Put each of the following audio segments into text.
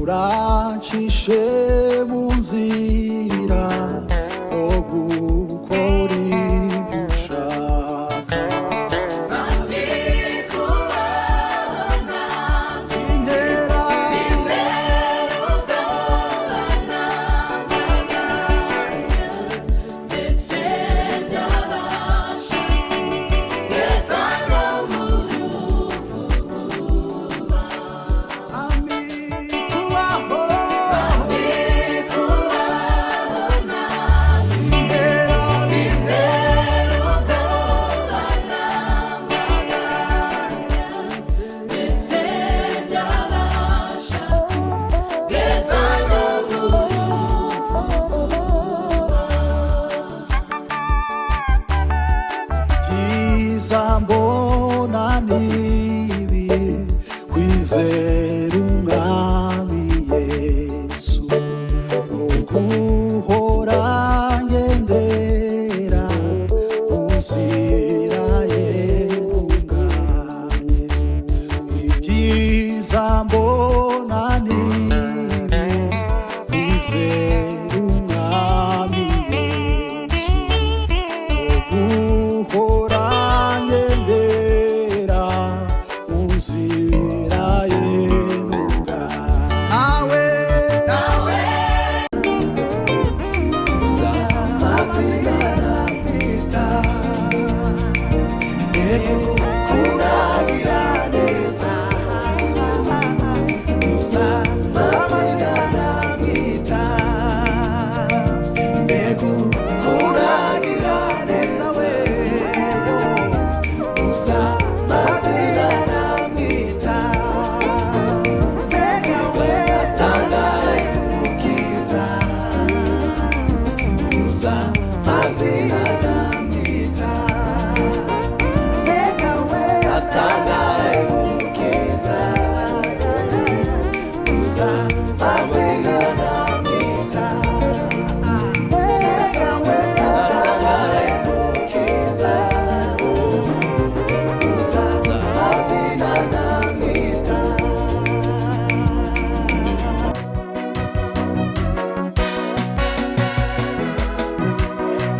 Urancishe mu nzira yo gukora ibyo ushaka. Intera kubaho intera. Byiza mbona nibi kwizera Umwami Yesu no guhora ngendera mu nzira ye ntunganye. Ibyiza mbona nibi kwizera Umwami Yesu guhora ngendera mu nzira ye nawe.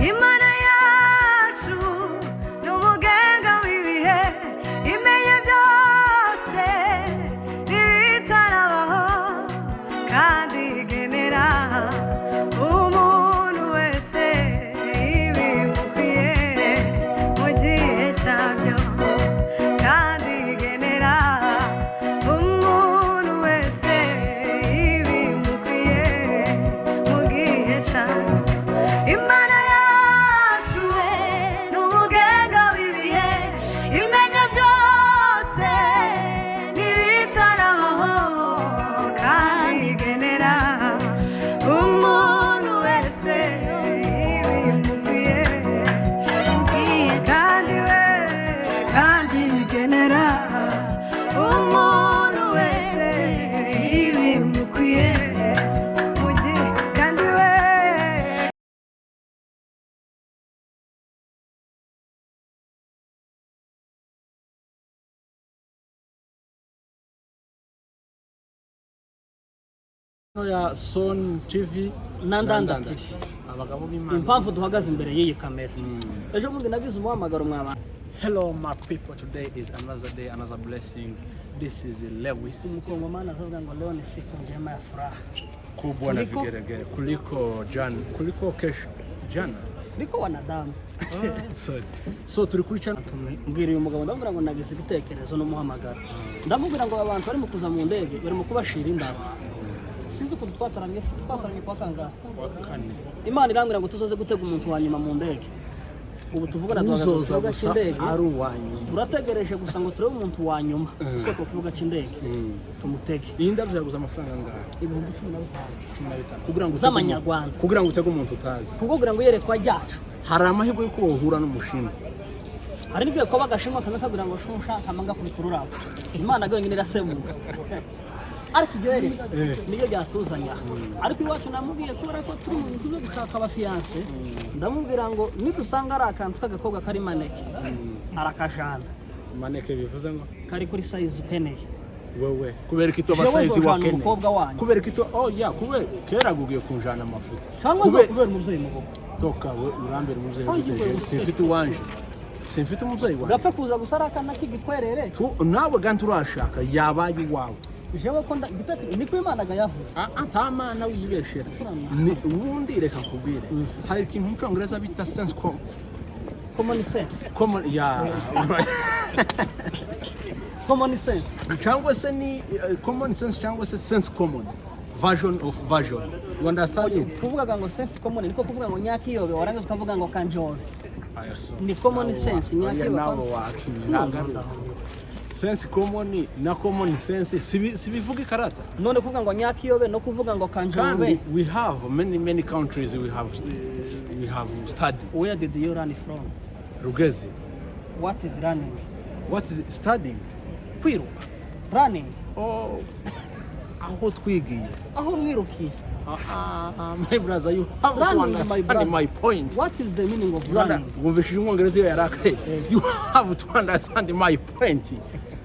Imana yacu ni umugenga w'ibihe, imenya byose n'ibitarabaho, kandi igenera umuntu wese ibimukwiye mu gihe cyabyo, kandi igenera umuntu wese ibimukwiye mu gihe cyabyo. Imana yacu ni umugenga w'ibihe, imenya byose n'ibitarabaho, kandi igenera umuntu wese ibimukwiye, kandi we kandi igenera umuntu wese ibimukwiye mu gihe kandi we. Ya Son TV na Ndanda TV. Abagabo b'Imana. Impamvu duhagaze imbere y'iyi kamera, ejo bundi nagize umuhamagaro mwaba. Hello my people, today is another day, another blessing. This is Lewis. Umukongomani azavuga ngo leo ni siku njema ya furaha Kubwa na Kuliko? vigeregere kuliko jana, kuliko kesho jana. Kuliko wanadamu. Sorry. So turi kuri channel. Mbwira uyu mugabo, ndamubwira ngo nagize igitekerezo n'umuhamagaro, ndamubwira ngo abantu barimo kuza mu ndege barimo kubashira indabo. Sinzi ukuntu twataramye, twataramye kwa kangahe? Kane. Imana irambwira ngo tuzoze gutega umuntu wa nyuma mu ndege. Ubu tuvugana duhagaze ku Uzoza kibuga gusa cy'indege. ari uwanyuma. Turategereje gusa ngo turebe umuntu wa nyuma usoko ku kibuga cy'indege tumutege. Iyi ndabyo yaguze amafaranga angahe? 15,000. 15 kugira ngo utege Z'amanyarwanda. Kugira ngo utege umuntu utazi. Kuko kugira ngo iyerekwa ryacu. Hari amahirwe y'uko wohura n'umushinwa. Hari n'igihe kuba agashinwa kaza kabwira ngo shusha kamanga kubita ururabo. Imana yonyine irasemura, ariko iryo yerekwa niryo ryatuzanye aha. Ariko iwacu namubwiye, kubera ko turi mu bintu byo gushaka abafiyanse, ndamubwira ngo nidusanga ari akantu k'agakobwa kari maneke, arakajana. Maneke bivuze ngo? Kari kuri size ukeneye. Wewe kubera ko itoba Jewe size nzojana wakene. umukobwa wanyu. Kubera ko itoba Jewe size wakene. nzojana umukobwa wanyu. Kubera ko itoba Jewe size nzojana wakene. umukobwa wanyu. Kubera ko ito, oh yeah, kubera kera gugiye kunjana amafuti. Cyangwa nzokubera umubyeyi mu bukwe. Toka we, urambere umubyeyi Ay, gute? wewe. Simfite uwanje, simfite umubyeyi wanjye. Gapfe kuza gusa ari akana k'igikwerere. Nawe ganti urashaka yabaye iwawe. Jewe ko niko Imana ga yavuze. Ah, ah, nta mana wiyibeshera. Ubundi reka nkubwire, hari ikintu mu Cyongereza bita sense Common sense. Common, yeah. Common sense. Cyangwa se ni common sense cyangwa se sense common version of version, you understand it? Kuvuga ngo sense common niko kuvuga ngo nyakiyobe, warangiza ukavuga ngo kanjobe. Aya, so. Ni common sense, Oya, nyakiyobe. nawe wakinye, ntabwo ari sense common na common sense sibivuga ikarata. None kuvuga ngo nyakiyobe no kuvuga ngo kanjobe. Kandi we have many many countries, we have studied. Where did you run from? Rugezi. What is running? What is studying? Kwiruka, running. Oh, aho twigiye. Aho mwirukiye. Ah, ah, my brother, you have to Running, my understand brother. my point. What is the meaning of You running? Wumvishije Umwongereza iyo yarakaye. You have to understand my point.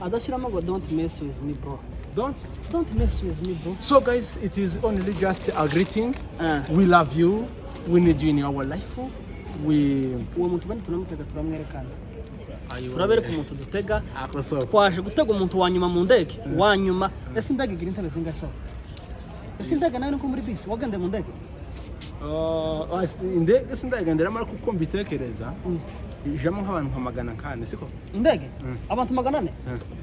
Azashyiramo ngo "Don't mess with me, bro." Don't. Don't mess with me, bro. So guys, it is only just a greeting. Ah. We love you. We need you in our life. We Uwo muntu bane turamutega, turamwerekana, turabereka umuntu dutega. Ako. Twaje gutega umuntu wa nyuma mu ndege, wa nyuma. Ese indege igira intebe zingahe? So ese indege nayo niko muri bisi wagendeye mu ndege? Indege sindayigenderamo, ariko uko mbitekereza ijamo nk'abantu nka 400, siko? Indege abantu 400?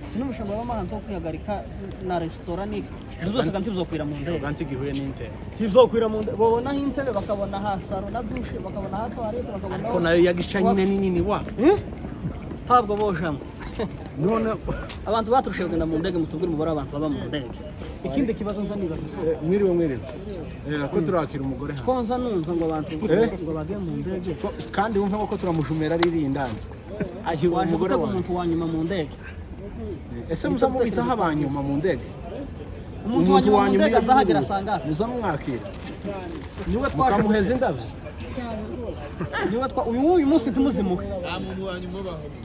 Sinumvisha ngo babamo ahantu ho kwihagarika na resitora n'iki. Ibyo byose kandi bizokwira mu ndege? Ganti gihuye n'intebe. Ntibizokwira mu ndege. Babonaho intebe, bakabona ha saro na dushe, bakabona ha toilette, bakabona Ko nayo yagica nyine ni nini wa. Eh? Ntabwo bojamo. None Abantu baturusha kugenda mu ndege, mutubwire umubare w'abantu baba mu ndege. Ikindi kibazo nza nibaza, so Mwiriwe, mwiriwe. Ko turakira umugore hano. Ko nza numva ngo abantu ngo bagiye mu ndege. Kandi wumve ko turamujumera riri indani. Ahi Waje umugore gutega wawe. umuntu wa nyuma mu ndege. Ese muzamubitaho abanyuma mu ndege? Umuntu wa nyuma mu ndege iyo azahagera yururutse, asanga muzamumwakira niwe twaje mukamuheza indabyo? Niwe twa uyu munsi ntumuzimuhe,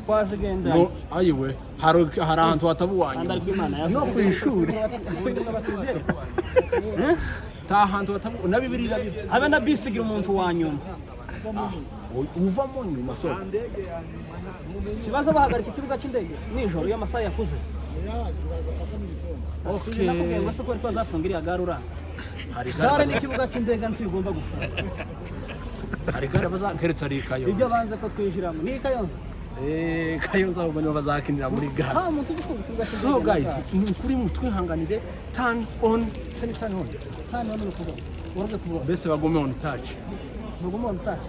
twazigenda. No, ayiwe, hari ahantu hataba uwa Kandi nyuma. ariko Imana yavuze. No ku ishuri nta hantu hataba, na Bibiliya irabivuga. Habe na bisi igira umuntu wa nyuma. Uvamo nyuma, so. Kibazo bahagarika ikibuga cy'indege nijoro iyo amasaha yakuze. Okay. Nakubwiye ngo se ko ariko bazafunga iriya gare uranga Hari gare gare n'ikibuga cy'indege ntibigomba gufunga. Hari gare bazakeretse ari i Ibyo Kayonza. banze ko twinjiramo ni i Kayonza. Eh, Kayonza ahubwo nibo bazakinira muri gare. Nta muntu uzi gufunga ikibuga cy'indege So na guys, gare. ni ukuri mutwihanganire, turn on, se ni turn on? Turn on ni ukuvuga uruge kuvuga. Mbese bagume on touch. Bagume on touch,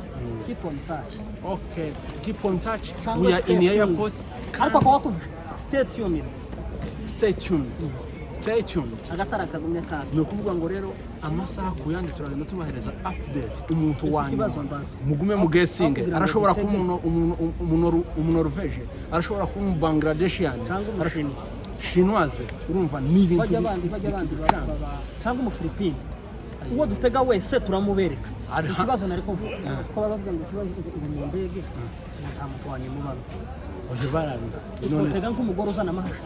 keep on touch. Okay, keep on touch. Cyangwa We are stay in the tuned. airport. Ariko akaba wakubije stay tuned. Stay tuned, stay tuned. Agatara kagumye kaka. Ni ukuvuga ngo rero amasaha ku yandi turagenda tubahereza update umuntu Ese wa ikibazo nyuma. mbaza? Mugume mugesinge. Aho kugira ngo Arashobora kuba dutege. Umunoruveje, arashobora kuba Umubangladeshian, Cyangwa Umushinwa. Chinoise, urumva ni ibintu Bajya abandi, bajya abandi cyangwa Umufilipine. Uwo dutega wese turamubereka. Ikibazo nari kuvuga ko baba bavuga ngo ikibazo ngo mu ndege ngo nta muntu wa nyuma ubamo. Oya, barabizi none. Utega nk'umugore uzana amahasha.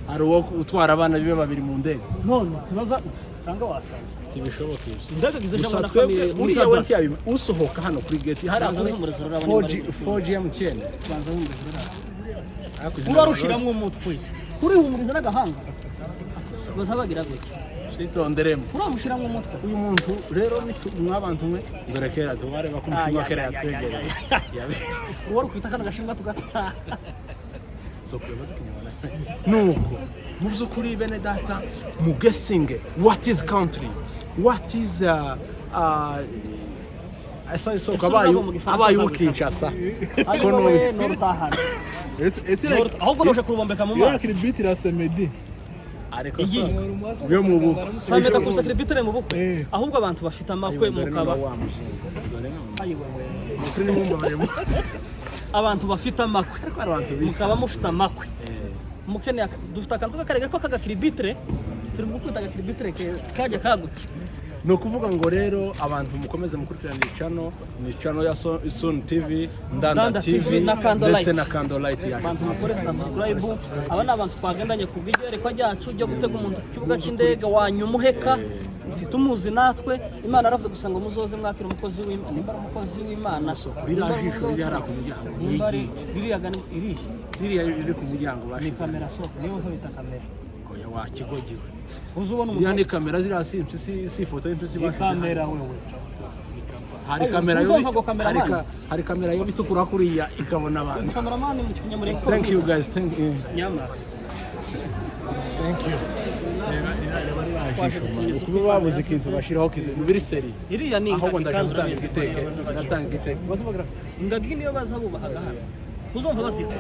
Hari uwo utwara abana bibe babiri mu ndege? None tubaza cyangwa wasaza. Ntibishoboka ibyo. Indege gize Gusa na twebwe famille. uriya we ntiyabi usohoka hano kuri gate hari Banza kuri wihumurize ururabo 4G niba ari 4G MTN. Banza wihumurize ururabo, urarushiramo umutwe urihumuriza n'agahanga, baza bagira gutya. Twitonderemo. Uramushyiramo umutwe. Uyu muntu rero ni mwabantu mwe, dore kera tubareba ko umushinwa kera yatwegereye. Uwo rukwita kano gashinwa tugataha. So kureba tukimubona nuko mu by'ukuri, bene data, mugesinge what is country, what is esa isoko. Ese Abaye ururabo mu Gifaransa abaye bazabita? Kinshasa. Ariko wowe norutahana. Ese Ahubwo nuje kurubombeka mu iyo maso. kiribiti irasemedi. Ariko Iyi. so yo mu bukwe. Sameda kusa kiribitire mu bukwe. Eh. Ahubwo abantu bafite amakwe mukaba ayiwe we. Kuri ni mumbabaremo. Abantu bafite amakwe Ariko hari abantu bisa. Mukaba mufite amakwe mukeneye dufite akantu k'akarere ko kagakiribitire, turi gukubita agakiribitire kajya kaguke. Ni ukuvuga ngo rero abantu mukomeze mukurikirana iyi channel, ni channel ya Sun TV, Ndanda Ndanda TV, TV na Candlelight. ndetse na Candlelight yacu. Abantu mukore subscribe. Aba ni abantu twagendanye ku bw'iyerekwa ryacu ryo gutega umuntu ku kibuga cy'indege wanyuma uheka ntitumuzi natwe. Imana yaravuze gusa ngo muzoze mwakira umukozi w'Imana, nimba ari umukozi w'Imana. Ririya jisho riri hariya ku muryango ni Nimba ari igiki? Ririya gani iriya? Ririya riri ku muryango Ni bashize. Kamera soko niyo uza bita kamera. Oya, wakigogiwe. Uza ubona Iriya umuntu. Ni kamera, ziriya si impyisi, si ifoto y'impyisi Ni bashize. Kamera wewe. Hari kamera yo Uzumva ngo cameraman. hari kamera yo itukura kuriya ikabona abantu. Cameraman mu Kinyamurenge. Thank you guys, thank you. Nyamara Thank you. Reba reba ririya Twaje jisho, man. gutumiza. Kuba babuze ikintu bashyiraho kizi biri seri. Iriya ni Ahubwo ingagi ndaje kandi gutanga urabizi ko igitekerezo, ndatanga igitekerezo. Ingagi niyo baza bubahaga hano, ntuzumva bazita.